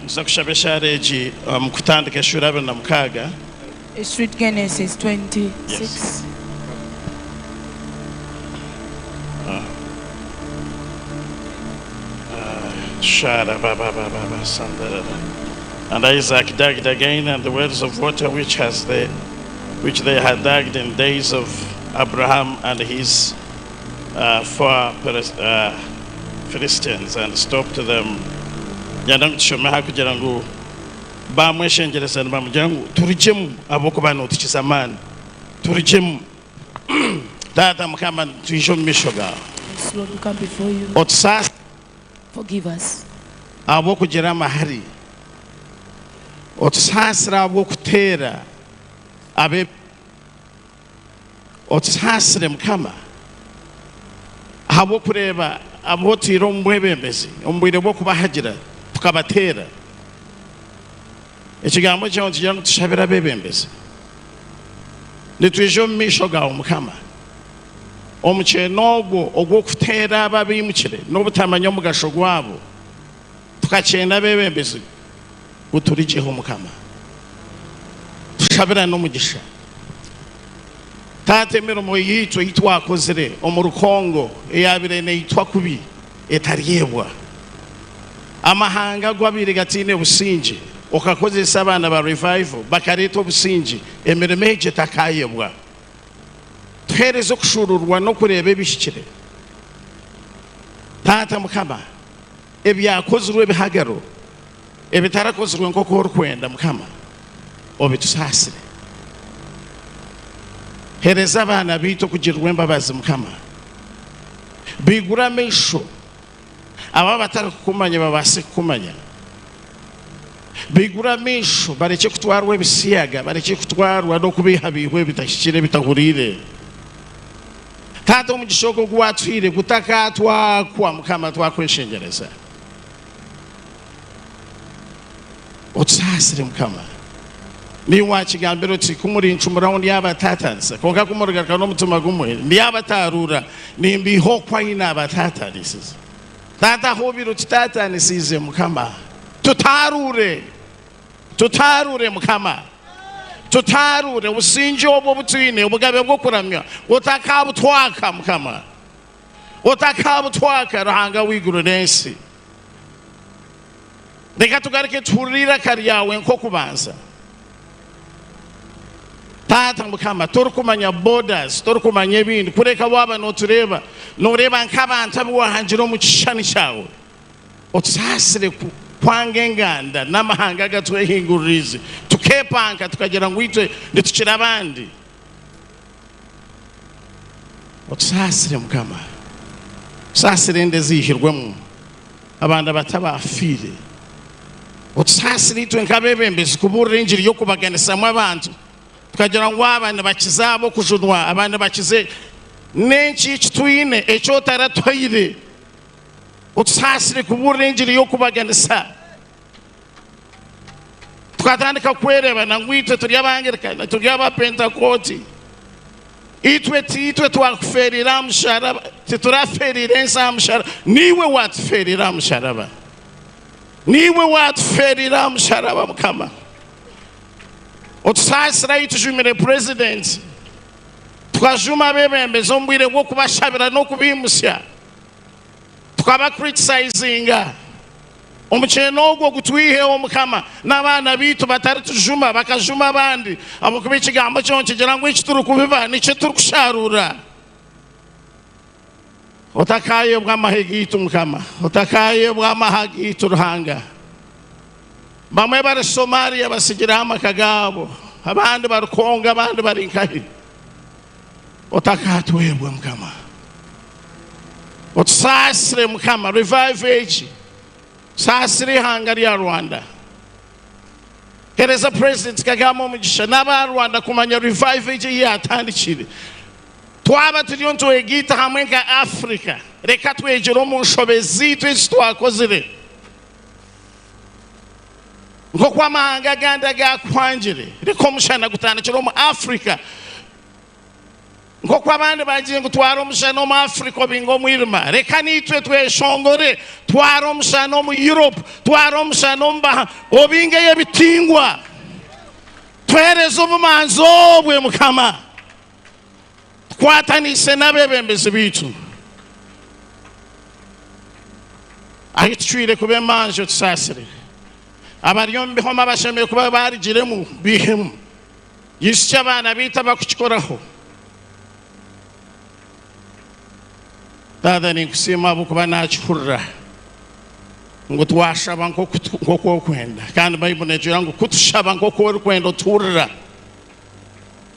nituza kushaba eshaara egi omu kutandika eshuura 26. Let's read Genesis 26. Yes. Shara ba ba ba ba ba sandarara. And Isaac dug again, and the wells of water which has the which they had dug in days of Abraham and his uh, four uh, Philistines and stopped them. Nyenda ngu tushome aha kugira ngu bamweshengyereza nibamugira ngu turugyemu ahabw'okuba notukiza amaani turugyemu taata mukama twije omu maisho gaawe Yes, Lord, we come before you. otusaasire Forgive us. Ahabw'okugira amahari, otusaasire ahabw'okuteera abe. Otusaasire Mukama, ahabw'okureeba abu otaire omu bwebembezi omu bwire bw'okubahagira tukabateera. Ekigambo kyawe nikigira ngu tushabire abeebembezi. Nitwija omu maisho gaawe Mukama, omukyeno ogwo ogw'okuteera abo abaimukire n'obutamanya omugasho gwabo, tukakyena abeebembezi, guturugyeho Mukama. Tushabirane omugisha. Taata, emirimo yaitu ei twakozire omu rukongo eyaabaire neitwa kubi etaryebwa. Amahanga agu abaire gataine busingye, okakozesa abaana ba Revival bakareeta obusingye, emirimo egyo etakaayebwa. Tuheereze okushuuruurwa n'okureeba ebihikire. Taata Mukama, ebyakozirwe ebihagaro, ebitarakozirwe nk'oku orikwenda, Mukama, obitusaasire. Heereza abaana baitu okugirirwa embabazi, Mukama. Baigure amaisho. Abo abatarikukumanya babaase kukumanya. Baigure amaisho barekye kutwarwa ebisiyaga, barekye kutwarwa n'okubeihabeihwa ebitahikire ebitahuriire. Taata omugisha ogu ogu watuhaire gutakatwakwa Mukama twakweshengyereza. Otusaasire Mukama. Niiwe waakigambire oti, Ku murincumuraho ndyabataatanisa, kwonka ku murigaruka n'omutima gumwe, ndyabataarura, nimbaiha oku ahi naabataatanisize. Taata, ahu obaire otutaatanisiize, Mukama, tutaaruure, tutaaruure, Mukama, tutaaruure. Obusingye obu obu twine, obugabe bw'okuramya, otakaabutwaka, Mukama, otakaabutwaka, Ruhanga w'eiguru n'ensi. Reka tugaruke tuhurire eiraka ryawe nk'okubanza. Taata Mukama, torikumanya borders, torikumanya ebindi, kureka waaba notureeba, noreeba nk'abantu abu wahangire omu kishushani kyawe. Otusaasire kwanga enganda n'amahanga agatwehinguririize, tukepanka tukagira ngu itwe nitukira abandi. Otusaasire Mukama, osaasire enda eziihirwemu abaana bato abaafiire. Otusaasire itwe nk'abeebembezi kubuurira engiri y'okubaganisamu abantu tukagira ngu aba nibakiza abo okujunwa, aba nibakiza. N'enki eki twine eki otaratuhaire? Otusaasire kubuurira engiri y'okubaganisa. Tukatandika kwereebana ngu itwe turi Abangirikani, turi Abapentekooti. Itwe tiitwe twakufeereire aha musharaba, titurafeereire ensi aha musharaba, niiwe waatufeereire aha musharaba. Niiwe waatufeereire aha musharaba, Mukama. Otusaasire ahi tujumire purezidenti, tukajuma abeebembezi omu bwire bw'okubashabira n'okubaimutsya, tukabakuritisayizinga. Omukyeno ogwo gutwiheho, Mukama, n'abaana baitu bataritujuma bakajuma abandi, ahabw'okuba ekigambo kyo nikigira ngu eki turikubiba nikyo turikusharuura. Otakaayebwa amahe gaitu, Mukama, otakaayebwa amaha gaitu, Ruhanga. Bamwe bari Somalia batsigireho amaka gaabo, abandi bari Congo, abandi bari nkahi. Otakaatwebwa, Mukama. Otusaasire Mukama, revive egi. Saasira eihanga rya Rwanda. Hereza President Kagame omugisha n'aba Rwanda kumanya revive egi ei yatandikire. Twaba turiyo nitwegaita hamwe nka Africa, reka twegyere omu nshobe zaitu ezi twakozire. Nk'oku amahanga agandi agaakuhangire, reka omushana gutandikire omu Africa. Nk'oku abandi baagiire ngu twara omushana omu Africa obinge omwirima, reka naitwe tweshongore, twara omushana omu Europe, twara omushana omu baha, obingeyo ebitingwa. Tuheereze obumanzi obwe Mukama. Tukwataniise n'abeebembezi baitu. Ahi tucwire kuba emanja otusaasire. Abari omu bihome abashemereire kuba baarugiremu baihemu. Yisukye abaana baitu abakukikoraho. Taata ninkusiima ahabw'okuba nakihurira ngu twashaba nk'oku orikwenda kandi Baibuli netugira ngu kutushaba nk'oku orikwenda otuhurira.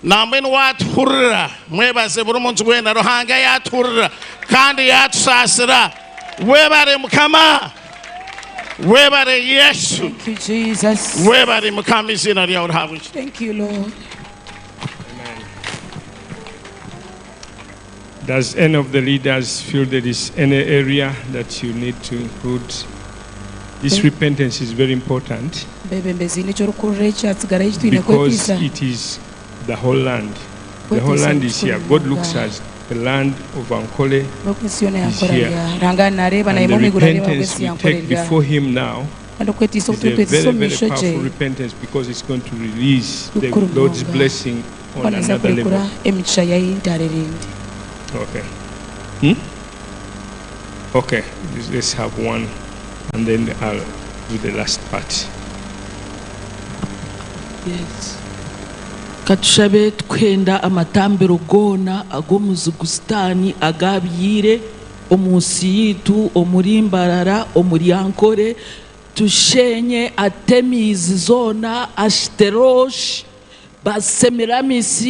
Nambwenu watuhurira mwebaze buri muntu weena Ruhanga yatuhurira kandi yatusaasira. Webare Mukama. Webare Yesu. Thank you, Jesus. Webare Mukama eiziina ryawe rihabwe ekitiinisa. Thank you, Lord. Does any of the leaders feel there is any area that you need to include? This repentance is very important Beebembezi haine eki orikuhurira ekyatsigaraho eki twine because kweteisa it is the whole land. The whole Okweteisa land is here. nikikuru God looks munonga. at the land of Ankole Oku ensi yoona is yankora here. rya Ruhanga nareeba And naima the omu iguru areeba oku repentance ensi we yankora take erya before Him now kandi okweteisa oku is a turikweteisa very, omu very maisho gye powerful repentance because it's going to release the Kikuru Lord's munonga. blessing kuba on naza another kurekura level. emigisha yaintare erindi. Okay. Okay, let's have one and then I'll do the last part. Yes. Katushabe tukwenda amatambiro goona ag'omuzigu sitaani agabyire omu nsi yitu omuri Mbarara omuri Ankore tushenye Atemizi zoona Ashiteroshi Basemiramis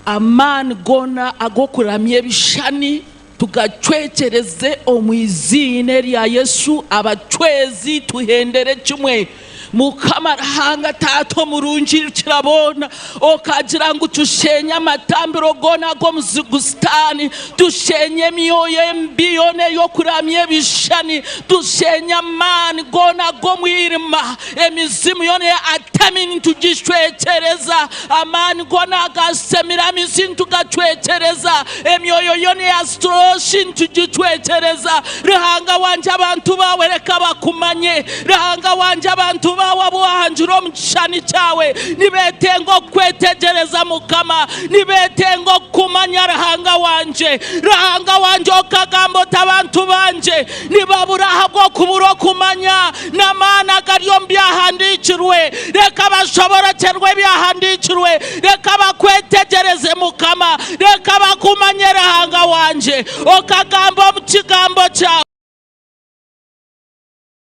amaani goona ag'okuramya ebishushani tugacwekyereze omu iziina erya Yesu abacwezi tuhendere kimwe Mukama Ruhanga Taata omurungi rukira boona okagira ngu tushenye amatambiro goona ag'omuzigu sitaani tushenye emyoyo embi yoona ey'okuramya ebishushani tushenye amaani goona ag'omwirima emizimu yoona ya Atemi nitugicwekyereza amaani goona aga Semiramisi nitugacwekyereza emyoyo yoona eya Sitoroshi nitugicwekyereza Ruhanga wangye abantu baawe reka bakumanye Ruhanga wangye abantu baawe abu wahangire omu kishushani kyawe nibeetenga okukwetegyereza Mukama nibeetenga okukumanya Ruhanga wangye Ruhanga wangye okagamba oti abantu bangye nibabura ahabw'okubura okumanya n'amaani agari omu byahandiikirwe reka bashoborokyerwe ebyahandiikirwe reka bakwetegyereze Mukama reka bakumanye Ruhanga wangye okagamba omu kigambo kyawe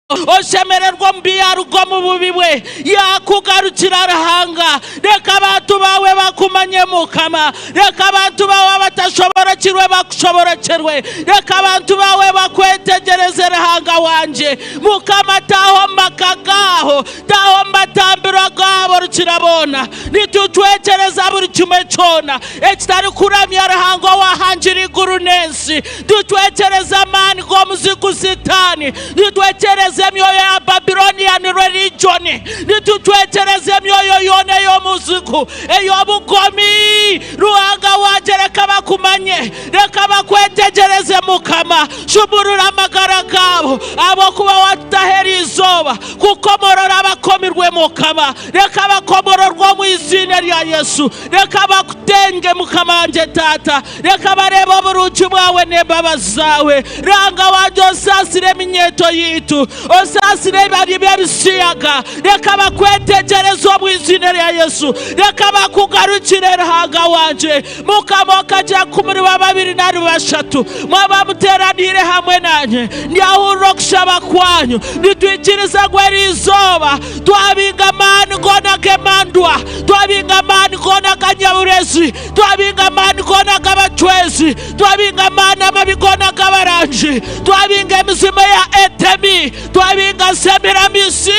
Oshemererwa omu bi yaaruga omu bubi bwe, yaakugarukira Ruhanga. Reka abantu baawe bakumanye, Mukama. Reka abantu baawe abatashoborokirwe bakushoborokyerwe. Reka abantu baawe bakwetegyereze, Ruhanga wangye. Mukama, taaha omu maka gaabo, taaha omu matambiro gaabo, Rukiraboona. Nitucwekyereza buri kimwe kyona ekitarikuramya Ruhanga owaahangire eiguru n'ensi. Nitutwekyereza amaani g'omuzigu Sitaani. Nitutwekyereza emyoyo ya Babylonian religion. Nitutwekyereza emyoyo yoona ey'omuzigu, ey'obugomi. Ruhanga wangye reka bakumanye, reka bakwetegyereze Mukama. Shumurura amagara gaabo, ahabw'okuba waatutaho eri izooba kukomorora abakomirwe Mukama. Reka bakomororwe omu iziina rya Yesu. Reka bakutenge Mukama wangye Taata. Reka bareebe oburungi bwawe n'embabazi zaawe. Ruhanga wangye osaasire eminyeeto yaitu, osaasire ebari by'ebisiyaga. Reka bakwetegyereze omu iziina rya Yesu. Reka bakugarukire Ruhanga wangye. Mukama okagira ku muriba babiri nari bashatu mwaba muteeraniire hamwe naanye, ndyahurira okushaba kwanyu. Nitwikiriza ngu eri izooba twabinga amaani goona g'emandwa, twabinga amaani goona ga nyaburezi, Twabinga amaani goona ag'abacwezi, twabinga amaani amabi goona ag'abarangi, twabinga emizimu ya Etemi, twabinga Semiramisi,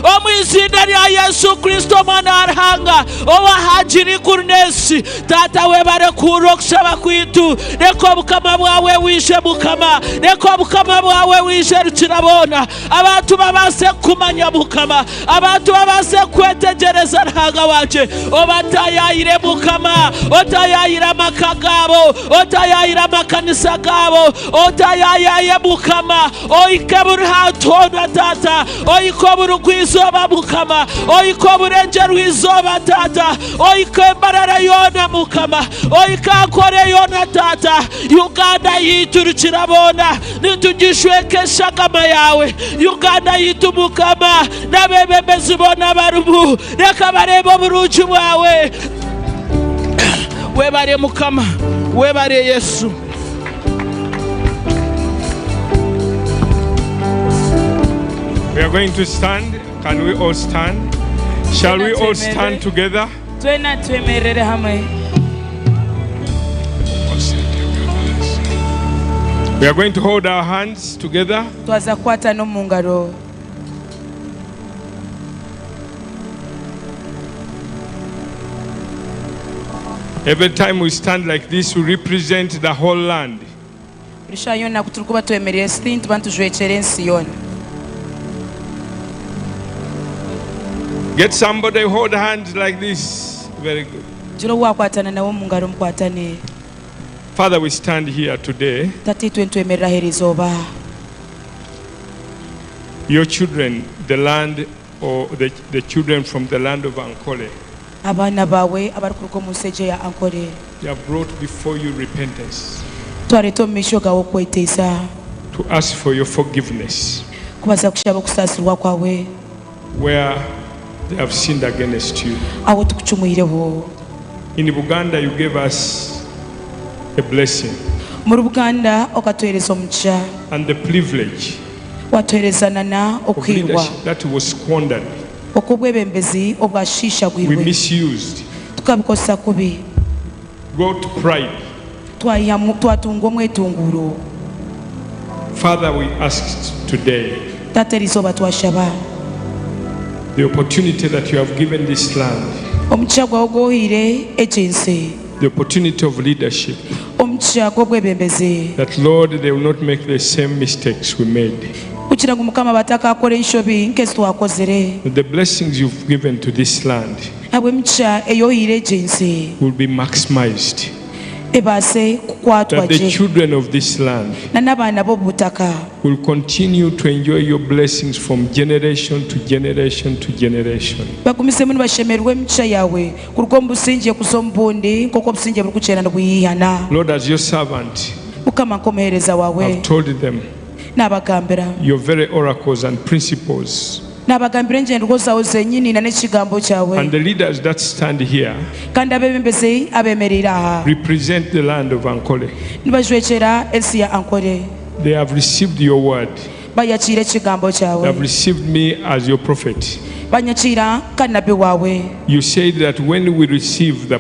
omu iziina rya Yesu Kristo Omwana wa Ruhanga, owahangire eiguru n'ensi. Taata, webare kuhurira okushaba kwaitu. Reka obukama bwawe bwije, Mukama. Reka obukama bwawe bwije, Rukiraboona. Abantu babaase kukumanya, Mukama. Abantu babaase kukwetegyereza, Ruhanga wangye. Obatayaayire, Mukama. Otayaayire amaka gaabo. Otayaayire amakanisa gaabo. Otayaayaye, Mukama. Ohike buri hantu hoona, Taata. Ohike oburugwa-izooba, Mukama. Ohike oburengyerwa-izooba, Taata. Ohike Mbarara yoona, Mukama. Ohike Ankole yoona, Taata. Uganda yaitu Rukiraboona. Nitugishweka eshagama yaawe, Uganda yaitu Mukama, n'abeebembezi boona abarimu, reka bareebe oburungi bwawe. Webare Mukama, webare Yesu. We are going to stand. Can we all stand? Shall we all stand together? Twena twemerere hamwe. We are going to hold our hands together. Twaza kukwatana omu ngaro. Every time we stand like this, we represent the whole land. Buri shaaha yoona ku turikuba twemereire siti nituba nitujwekyera ensi yoona. Get somebody hold hands like this. Very good. Gira ou waakwatana nawe omu ngaro mukwatane. Father, we stand here today. Tataitwe nitwemerera aha eri izooba. Your children, the land or the, the children from the land of Ankole. Abaana baawe abarikuruga omu nsi egyo eya Ankole. They have brought before you repentance. Twareeta omu maisho gaawe okweteisa. To ask for your forgiveness. Kubaasa kushaba okusaasirwa kwawe. Where they have sinned against you. Ahu tukucumwireho. In Buganda you gave us a blessing. Omuri Buganda okatuheereza omugisha. And the privilege. Watuheereza na na Of okuhiirwa. leadership that was squandered. Okw'obwebembezi We obwashiishagwirwe. misused. Tukabikozesa kubi. Got pride. Twayihamu twatunga omwetunguuro. Father, we ask today. Taata erizooba twashaba. The opportunity that you have given this land. Omugisha gwawe ogu ohaire egi nsi. The opportunity of leadership. Omugisha gw'obwebembezi. That Lord, they will not make the same mistakes we made. Kugira ngu Mukama batakakora enshobi nk'ezi twakozire. That the blessings you've given to this land. Ahabw'emigisha ei ohaire egi nsi. Will be maximized. Ebaase kukwatwa That the gye. children of this land. Na n'abaana b'obu butaka. Will continue to enjoy your blessings from generation to generation to generation. Bagumizemu nibashemererwa emigisha yaawe kuruga omu busingye kuza omu bundi nk'oku obusingye burikugyenda nibwihana. Lord, as your servant, Mukama nk'omuheereza waawe, I've told them naabagambira. your very oracles and principles. Naabagambira engyenderwaho zaawe zenyini na n'ekigambo kyawe. And the leaders that stand here Kandi abeebembezi abeemereire aha represent the land of Ankole. nibajwekyera ensi ya Ankole. They have received your word. Bayakiire ekigambo They kyawe. have received me as your prophet. Banyakiira nka nabi waawe. You said that when we receive the